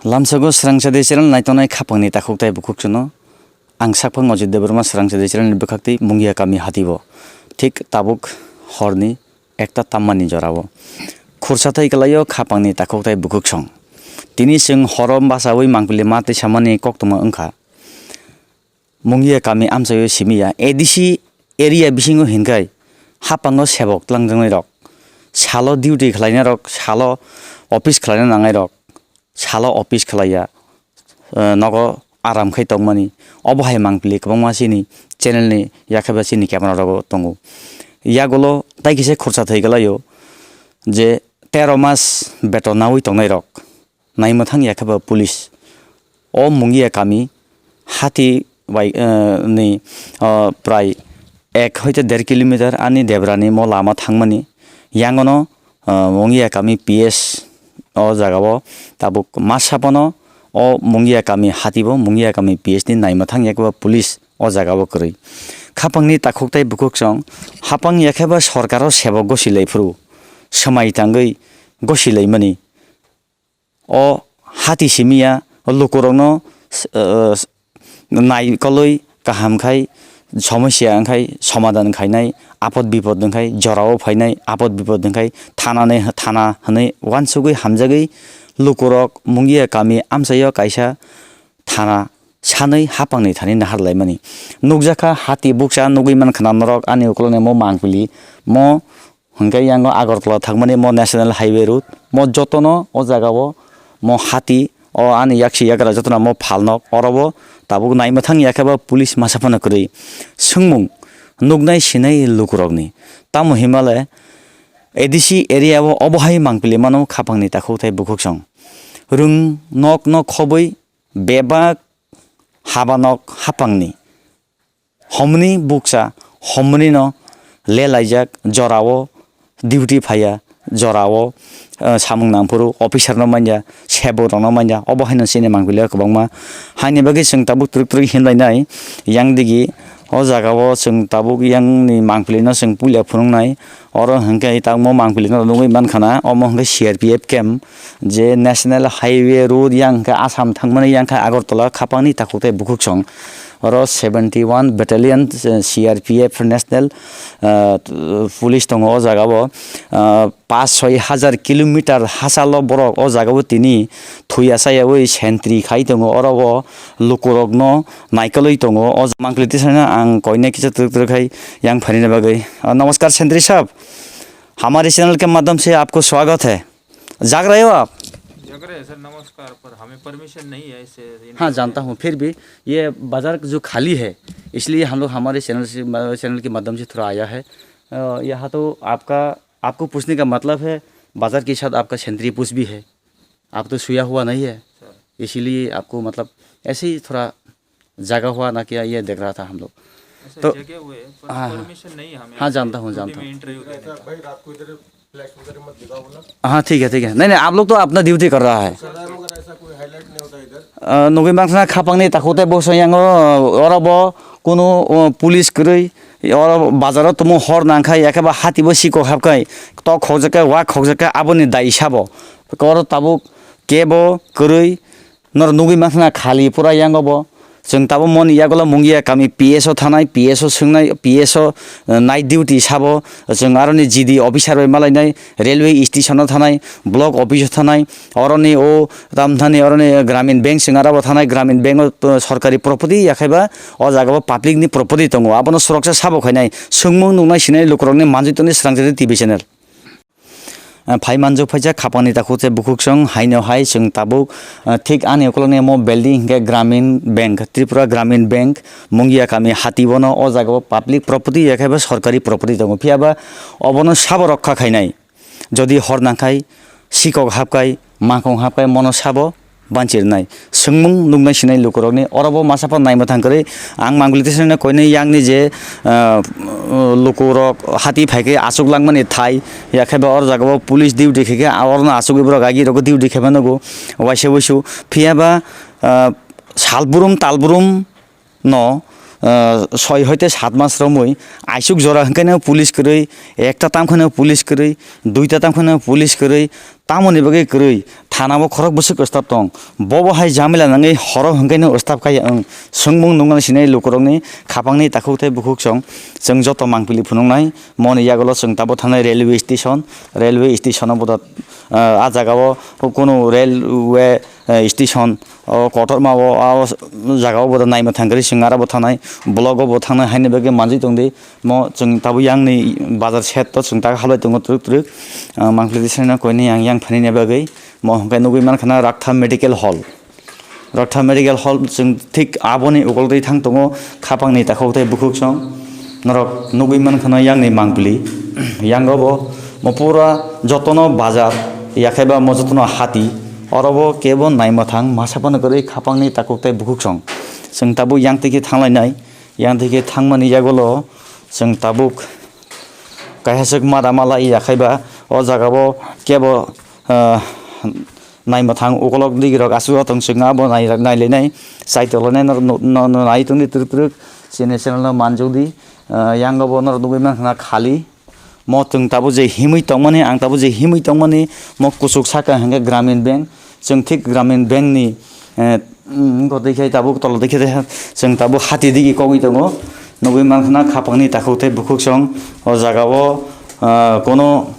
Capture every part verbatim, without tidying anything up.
Lamsago Srangsa Digital naitongnai khapangni takhuk tai bukhuk chwngno ang sakphang Ajit Debbarma Srangsa Digitalni bwkhaktwi Mungia kami hatio. Thik tabuk horni ekta tammani jorao khursa thai kwlaio khapangni takhuk tai bukhuk song. Tini chwng horo bachaui mangpili ma twi samani koktwma wngkha. Mungia kami amchaio simi ya, A D C area bisingo hinkhai hapango sebok twlangjaknairok, salo duty khlainairok, salo office khlaina nangnai rok, salo office khlaiya, eh, nogo aram khai tongmani. Obo hai mangpili kwbangma chini channel ni yakhe ba chini camera rogo tongo. Yagulo tai kisa khursa thai kwlaio je tero mas beton naui tongnairok. Naimwthang yakhe ba police o Mungia kami hati bai, eh, ni, oh, prai ek hoite der kilometer ani Debrani mo lama thangmani. Yangono, eh, Mungia kami P S o jagao tabuk masa phano o Mungia kami hati bo Mungia kami P S ni naimwthang yakhe ba police o jagao kwrwi. Khapangni takhuk tai bukhuk song hapang yakhe ba sorkaro sebok gosi lai phuru swmai tangwi gosi laimani. O hati simi ya, o lukurokno, eh, naikolwi kaham khai, somosya wngkhai somadan khainai, apod bipod wngkhai jorao phainai, apod bipod wngkhai thanani, thana hwnwi uansugwi hamjagwi lukurok Mungia kami amchaio kaisa thana sanwi hapangni thani nahar laimani. Nukjakha hati bukcha nugwi mankha na norok ani ukuloni mo mangpili mo Hwnkhe yango Agartala thangmani mo National Highway road, mo jotono o jagao mo hati, o ani yaksi yagra jotono mo phalnok, orobo tabuk naimwthang yakhe ba police masa phano kwrwi. Swngmung nuknai sinai lukurokni. Tamo himale A D C area o obo hai mangpili mano khapangni takhuk tai bukhuk song. Rwng nok no khobwi bebak habanok hapangni. Homni bukcha, homnino le laijak, jorao duty phaiya, jorao, eh, samung nangphuru, officer no manya, sebok rokno manya, obo haino chini mangpili o kwbangma. Haini bagwi chwng tabuk twrwk twrwk hinlainai, yang digi o jagao chwng tabuk yang ni mangpili no chwng puila phunuknai, oro hwnkhe tamo mangpili no nugwi mankha na, omo hwnkhe C R P F camp, je National Highway road yang hwnkhe Assam thangmani yang khe Agartala khapangni takhuk tai bukhuk song. Oro seventy one battalion, eh, C R P F national, eh, police tongo o jagao, eh, paanch soi hajar kilometer hachalo borok o jagao tini thwi achayawi sentry khai tongo, oro o lukurokno naikolwi tongo. O mangpili tisana ang koine kisa twrwk twrwk khai yang phainani bagwi. Ah, namaskar sentry sahab, hamari channel ke madhyam se aapko swagato hai. जाग रहे हो आप? जग रहे हैं सर, नमस्कार, पर हमें परमिशन नहीं है इसे। हाँ, जानता हूँ, फिर भी ये बाजार जो खाली है, इसलिए हम लोग हमारे चैनल से, चैनल के माध्यम से थोड़ा आया है। अ, यहाँ तो आपका, आपको पूछने का मतलब है, बाजार के साथ आपका सेंट्री पूछ भी है, आप तो सोया हुआ नहीं है, सर। इसीलिए आपको मतलब ऐसे ही थोड़ा जागा हुआ ना क्या, ये देख रहा था हम लोग। अच्छा, तो जगे हुए, पर हाँ, हाँ। परमिशन नहीं है हमें हाँ, जानता हूँ, ड्यूटी जानता में हूँ। एंट्री वगैरह ऐसा का। भाई, रात को इधर फ्लैश वगैरह मत दिखाओ ना। हाँ, ठीक है, ठीक है। नहीं, नहीं, आप लोग तो अपना ड्यूटी कर रहा है। सर, मगर ऐसा कोई हाईलाइट नहीं होता इधर। अ, nugui mankha na khapangni takhuk tai bukcha yango, oro bo kunu, o, police kwrwi, oro bazaro tumo hor nangkhai, yakhe ba hati bo sikok habkhai, tok khokjakha, wak khokjakha, aboni dai sabo. Oro tabuk kebo kwrwi, Norok nugui mankha na khali pura yango bo. Chwng tabuk moni yagulo Mungia kami P S o thanai, P S o swngnai, P S o, eh, night duty sabo. Chwng aroni G D officer bai malainai, railway station o thanai, block office o thanai, oroni o tamthani oroni Gramin Bank chwng aro bo thanai, Gramin Bank o, eh, sorkari property yakhaiba o jaga bo public ni property tongo. Abono soroksa sabo khainai, swngmung nungnai sinai lukurokni manjui tongni Srangchati T V channel. Ah, phai manjak phaijak khapangni takhuk tei bukhuksong haino hai chwng tabuk, ah, thik ani ukulokni omo building hinkhe Gramin Bank, Tripura Gramin Bank, Mungia kami hati bono o jaga o public property ya khe ba sorkari property tongo, phiya ba obono sabo rokha khainai. Jodi hor nangkhai, sikok habkhai, mangkong habkhai, mono sabo banchirnai. Swngmung nuknai sinai lukurokni, orobo masa phano naimwthang kwrwi. Ang mangpili tisano koinwi yakni je, ah, lukurok hati phaikhe achuklangmani thai, yakhe ba oro jagao police duty khaikhe, orono achugwi borok agi rokgo duty khaima nugo, waisa wuisu. Phiya ba, ah, salbrum talbrum no, ah, soi hoite sat mas romwi aisuk jora hwnkhe no police kwrwi, ekta tam kheno police kwrwi, duita tam kheno police kwrwi, tamoni bagwi kwrwi, Thana bo khorok bwswk staff tong. Bobo hai jamila nangwi horo hwnkhe no staff kaya wng. Swngmung nungna sinai lukurokni khapangni takhuk tei bukhuk song. Chwng joto mangpili phunuknai. Moni yagulo chwng tabuk thanai railway station. Railway station o bodo, ah, ah jagao kunu railway, eh, station o kotorma o, ah, o jagao bodo naima thangkhe chwng aro bo thanai. Block o bo thangnai haini bagwi manjwi tongdi. Mo chwng tabuk yang ni bazar shed to chwng tak halai tongo twrwk twrwk. Ah, mangpili sani koini yang yang phaini bagwi. Mo hwnkhe nugwi mankha na Raktha Medical Hall. Raktha Medical Hall chwng thik aboni ukoltwi thang tongo khapangni takhuk tei bukhuk song. Norok nugwi mankha na yang ni mangpili. Yang o bo mo pura jotono bazar yakhai ba mo jotono hati. Oro bo kebo naima thang masa phano kwrwi khapangni takhuk tei bukhuk song. Chwng tabuk yang twi khe thanglainai. Yang twi khe thangmani yagulo chwng tabuk kaisa swk mada mala yakhai ba o jaga o kebo, ah, naima thang ukolok digi rok aswk o tong swk abo nai, nai lai nai chai tong lai nai norok no, no, no nai tong di twrwk twrwk chini channel no manjak di, ah, yang o bo norok nugwi mankha na khali. Mo chwng tabuk je himwi tongmani, ang tabuk je himwi tongmani, mo kuchuk saka hwnkhe Gramin Bank. Chwng thik Gramin Bank ni, eh, mm, twi khe tabuk tola twi khe chwng tabuk hati digi kogwi tongo. Nugwi mankha na khapangni takhuk tei bukhuk song o jaga o, ah, kono,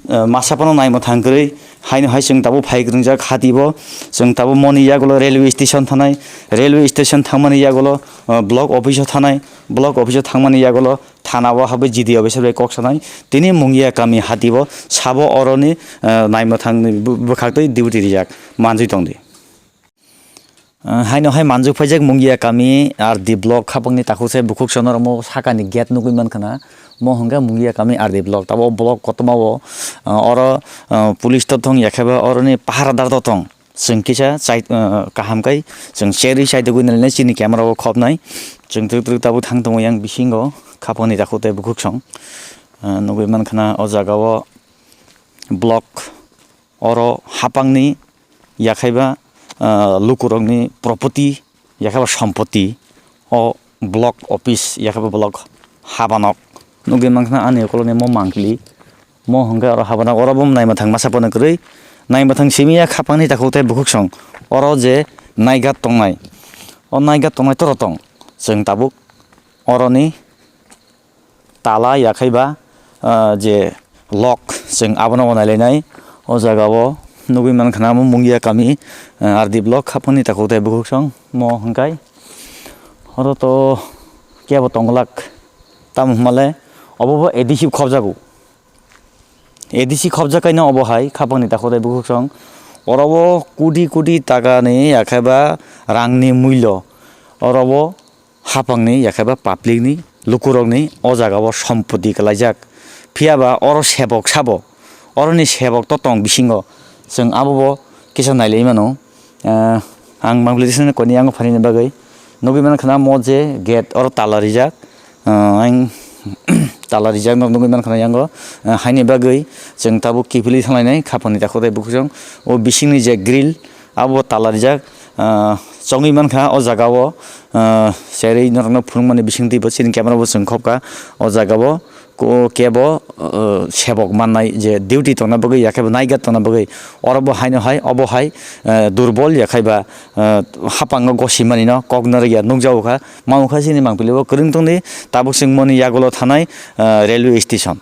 ah, masa phano naima thang kwrwi. Haino hai chwng tabuk phai kwrwngjak hati bo. Chwng tabuk moni yagulo railway station thanai. Railway station thangmani yagulo, ah, block office o thanai. Block office o thangmani yagulo thana o habwi G D officer bai kok sanai. Tini Mungia kami hati o sabo oroni, eh, naima thangni bu-, bwkhaktwi duty rijak manjwi tongdi. Eh, haino hai manjwi phaijak Mungia kami R D block khapangni takhuk se bukhuk sono romo sakani gate nugwi mankha na. Mo hwnkhe Mungia kami R D block. Tabo block kotorma o, eh, oro, eh, police to thong yakheba oroni paharadar to thong. Chwng kisa chai, ah, kaham kai chwng cherwi chaitugwi nalinai chini camera o khopnai. Chwng twrwk twrwk tabuk thang tongo yang bisingo khapangni takhuk tei bukhuk song. Ah, nugwi mankha na o jaga o block oro hapangni yakhaiba, ah, lukurokni property yakhaiba sompoti o block office yakhaiba block habanok nugwi mankha na ani ukuloni mo mangpili. Mo hwnkhe oro habanok oro bo naima thang masa phano kwrwi. Naima thang simi ya khapangni takhuk tei bukhuk song. Oro je naigat tongnai. O naigat tongnai toro tong. Chwng tabuk oroni tala yakhaiba, ah, je lock chwng abono bo nailainai. O jaga o nugwi mankha na mo Mungia kami, ah, R D block khapangni takhuk tei bukhuk song. Mo hwnkhe oro to kebo tongglak. Tamo hwnmale obo bo A D C khopjago. A D C khopjak kaino obo hai khapangni takhuk tei bukhuk song. Oro o kudi kudi takani yakhaiba rangni mullo. Oro o hapangni yakhaiba publicni lukurokni o jaga o sompoti kwlaijak. Phiyaba oro sebok sabo. Oroni sebok to tong bisingo. Chwng abo bo kisa nailai mano. Ah, ang mangpili sani koni yango phanini bagwi nugwi mankha na mo je gate oro tala rijak. Ah, ang tala rijak no nugwi mankha na yango. Ah, haini bagwi chwng tabuk kiphilwi thanglainai khapangni takhuk tei bukhuk song. O bisingni je grill abo tala rijak. Ah, chongwi mankha o jaga o, ah, cherwi norokno phunukmani bisingtwi bo chini camera bo chwng khopkha o jaga o. Ko-, kebo, uh, sebok mannai je duty tongna bagwi, yakhaiba naigat tongna bagwi, oro bo haino hai, obo hai, uh, durbol, yakhaiba, uh, hapango gosimani no kok narwkya nukjago kha, mamung kha chini mangpili o kwrwng tongdi, tabuk chwng moni yagulo thanai, uh, railway station.